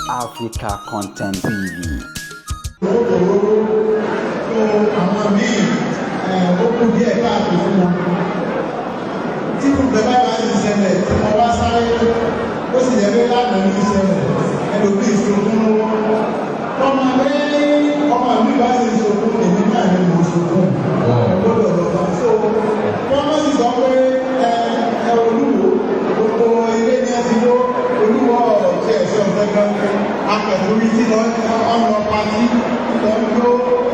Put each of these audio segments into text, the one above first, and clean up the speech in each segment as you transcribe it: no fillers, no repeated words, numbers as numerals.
Africa Content TV. Òróró tó àwọn míì ó kú díẹ̀ káàkiri fún wọn. Tí nǹkan bá wá sí ṣẹlẹ̀ tí wọ́n wá sáré, ó sì yẹ pé lánàá ní ṣẹlẹ̀, ẹlòmíì sunkún lọ́wọ́. Ọmọ mi, ọmọ mi bá sì sunkún, èmi náà ni mo sunkún. Gbọ́dọ̀ lọ bá so wọ́n má sì sọ pé ẹ ẹ olúwo, gbogbo ilé ní ẹ ti wó olúwo ọ̀tí ẹ̀sọ́ gangan akẹ̀tùrí tí lọ ọ̀nà pàtí lọ ń gbó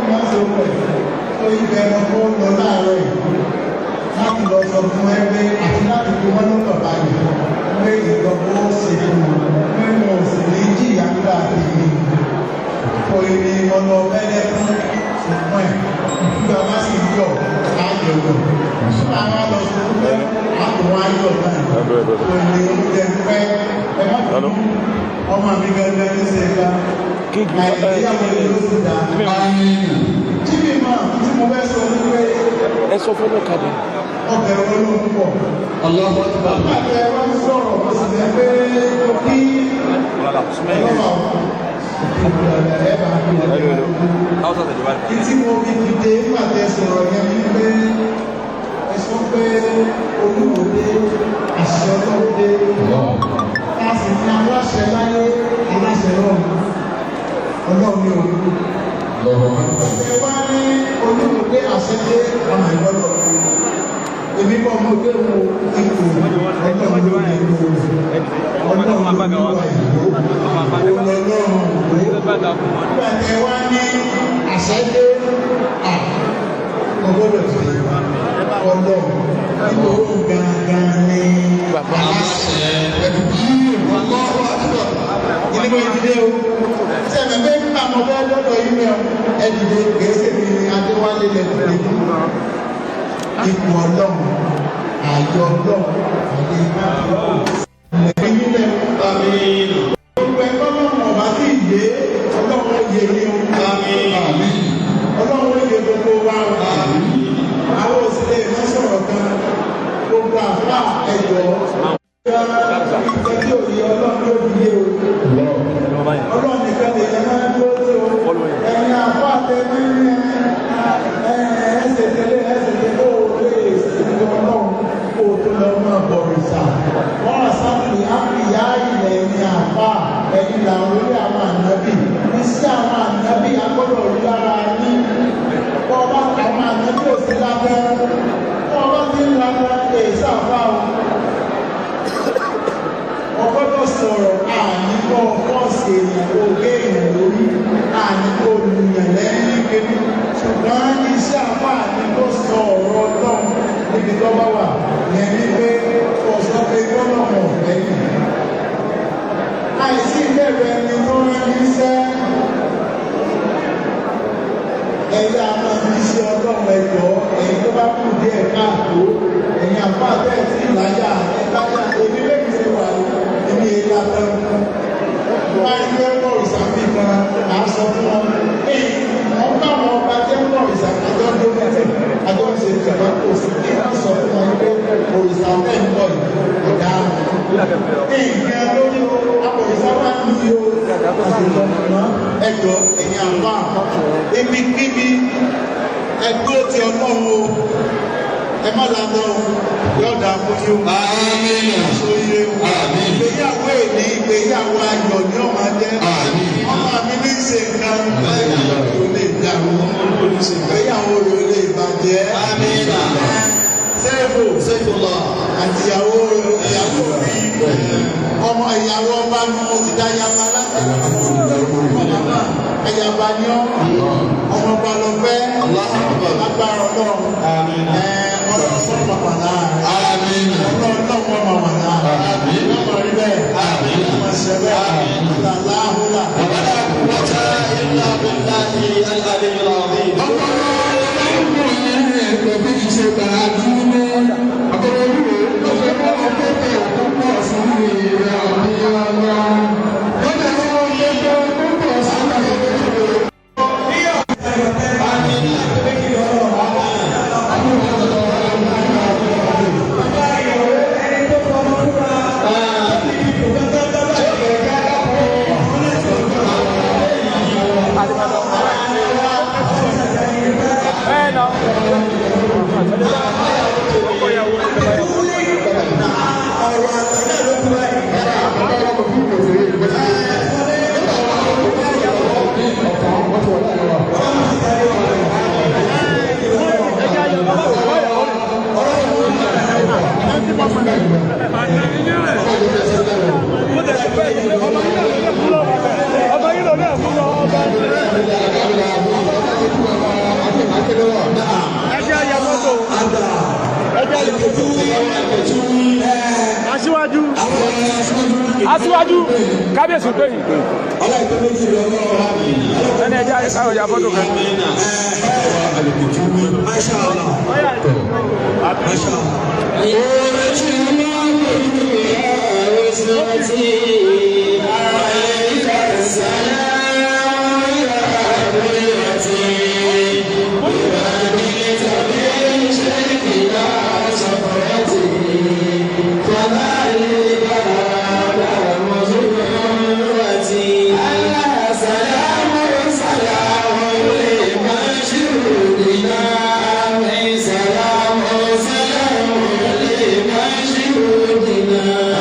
má ṣe pẹ̀ tó ibẹ̀ lọ kó lọ láàárọ̀ yìí láti lọ sọ fún ẹgbẹ́ àti láti fi wọ́n lọ́kàn balẹ̀ pé ìjọba ó ṣe fún wọn, pé wọn ò sì ní jìyà nígbà tèmi kò ní wọn lọ bẹ́lẹ́ fún ṣùgbọ́n ẹ̀ nígbà bá sì yọ̀ ayọ̀ yọ̀ nígbà wà lọ sọ fún pé àtùwọ̀n ayọ̀ náà kò ní oúnjẹ pẹ́ ẹ má bínú. Ọmọ mi gangan ní ṣe ká Nàìjíríà wọlé ló sì dá jíbi mọ́ tí mo fẹ́ sọ ní pé Ẹ sọ fún ọlọ́kadà. Ọbẹ̀ olóhùn pọ̀. Allahu Akbar. Nígbà tí ẹ wá ń sọ̀rọ̀, mo sì jẹ́ pé kí ọlọ́mọ ẹ bá kí ẹ tí mo fi dìde nígbà tí ẹ sọ̀rọ̀ yẹn ni pé ẹ sọ pé olúwo dé, àṣẹ Ọlọ́run dé, a sì ní aláṣẹ láyé, aláṣẹ lọ́run, Ọlọ́run ní òun. Ẹ wá ní olúwo dé, àṣẹ dé, ọmọ ìgbọ́dọ̀ èmi kọ́ ọmọ òde wo ipò Ọlọ́run ló ní ipò, Ọlọ́run ló ní wà ìlú ọlọ́run ìlú. Nígbà tí ẹ wá ní àṣẹ dé, à ọgbọ́dọ̀ ti Ọlọ́run nítorí gangan ní aláṣẹ. Allahu Akbar. Ìdí mo dìde o ṣe ẹ̀mẹ̀ pé nígbà mo fẹ́ lọ́dọ̀ yìí mẹ́ ẹ dìde kìí mi ní Adéwálé lẹ dìde fún ipò Ọlọ́run, àyọ Ọlọ́run, àyè lẹ́yìn nílẹ̀. Àmín. Gbogbo ẹgbẹ́ Ọlọ́run ọba tí ì yé, Ọlọ́run ó yé ní o. Àmín. Ọlọ́run ó yé gbogbo wa o. Àwọn òsèlè má sọ̀rọ̀ kan, gbogbo àfa ẹ̀jọ̀ ìjẹ́ tí ò yé, Ọlọ́run ló fi yé o. Ọlọ́run nìkan lè yẹn máa ń dúró tí o. Ẹ̀yin àfa àtẹ̀mí ẹsẹ̀ tẹ́lẹ̀ ẹsẹ̀ tẹ́lẹ̀ ó lè sí Ọlọ́run kó o tó lọ máa bọ̀rìṣà. Wọ́n rà sáfì áfìyá ilẹ̀ ní àfa ẹ̀yin làwọn orí àwọn ànábì, iṣẹ́ àwọn ànábì agbọ́dọ̀ rí lára yín. Bọ́ ọba àwọn ànábì ò sí lábẹ́, bọ́ ọba ti ń lábẹ́ èyí sáfà o, ọgbọ́dọ̀ sọ̀rọ̀. Àníkọ́ fọ́ọ̀sì èèyàn kó gé èèyàn lórí, àníkọ́ olùyàn lẹ́yìn kébí, ṣùgbọ́n iṣẹ́ àpá àníkọ́ sọ ọ̀rọ̀ Ọlọ́run níbi tó bá wà yẹn ní pé kò sọ pé gbọ́dọ̀ ọ̀fẹ́ yìí àìsí ìbẹ̀rẹ̀ ẹni tó rán ní iṣẹ́ ẹ̀yà máa ń ṣe Ọlọ́run. Ẹ̀jọ́ ẹ̀yin tó bá kù díẹ̀ káàtó, ẹ̀yin àpá àtẹ̀tí ìláyà ẹ̀ láyà, èmi lẹ́yìn ṣe wà èmi èyí látọ̀ wọ́n á gbé pọ̀ ìsàmì kan à ń sọ fún wọn ní wọ́n bá wọn ọba jẹ́ pọ̀ ìsàmì àjọ ń dókítì àjọ ń ṣe ìjọba, kò sí kí wọ́n sọ fún wọn pé òrìṣà tẹ̀ ń bọ̀ yìí ọ̀dà nǹkan lórí àpòrìṣà wà ní o àṣetọ̀ mọ́. Ẹjọ́ ẹ̀yin àpá ibikíbi ẹgbẹ́ ti Ọlọ́run o, ẹ má lànà o, yọ̀ọ̀dà fún yín o. Àmín. Sóríire o. Àmín. Ìgbéyàwó èní, ìgbéyàwó ayọ̀ ní ọmọ jẹ́. Àmín. Ọmọ mi ní ṣe nǹkan yóò lè dàrú, ìgbéyàwó rẹ̀ ò lè bàjẹ́. Àmín. Sẹ́ẹ̀fù Saifullah. Àti ìyàwó, ìyàwó mi, ọmọ ìyàwó ọba mi, mo ti dá yaba láti ọmọ ẹ̀yàbá ni ọ́, ọmọ ọba lọ fẹ́ lágbára Ọlọ́run. Àmín. Ẹ̀ Ọlọ́run sọ̀rọ̀ wà láàrin. Àmín. Ọlọ́run náà wọ́n máa wà láàrin. Àmín. Ọmọ rí bẹ́ẹ̀. Àmín. Ọmọ ṣẹ bẹ́ẹ̀. Àmín. Làláhùlà. ولا قوة إلا بالله العلي العظيم. Àlùkùtù, kábíyèsí pé yìí. Ọlọ́ọ̀tọ́ méjì lọ́wọ́. Ẹni ẹja káwọn ya fọ́tò kan. Masha Allah. Masha Allah. يا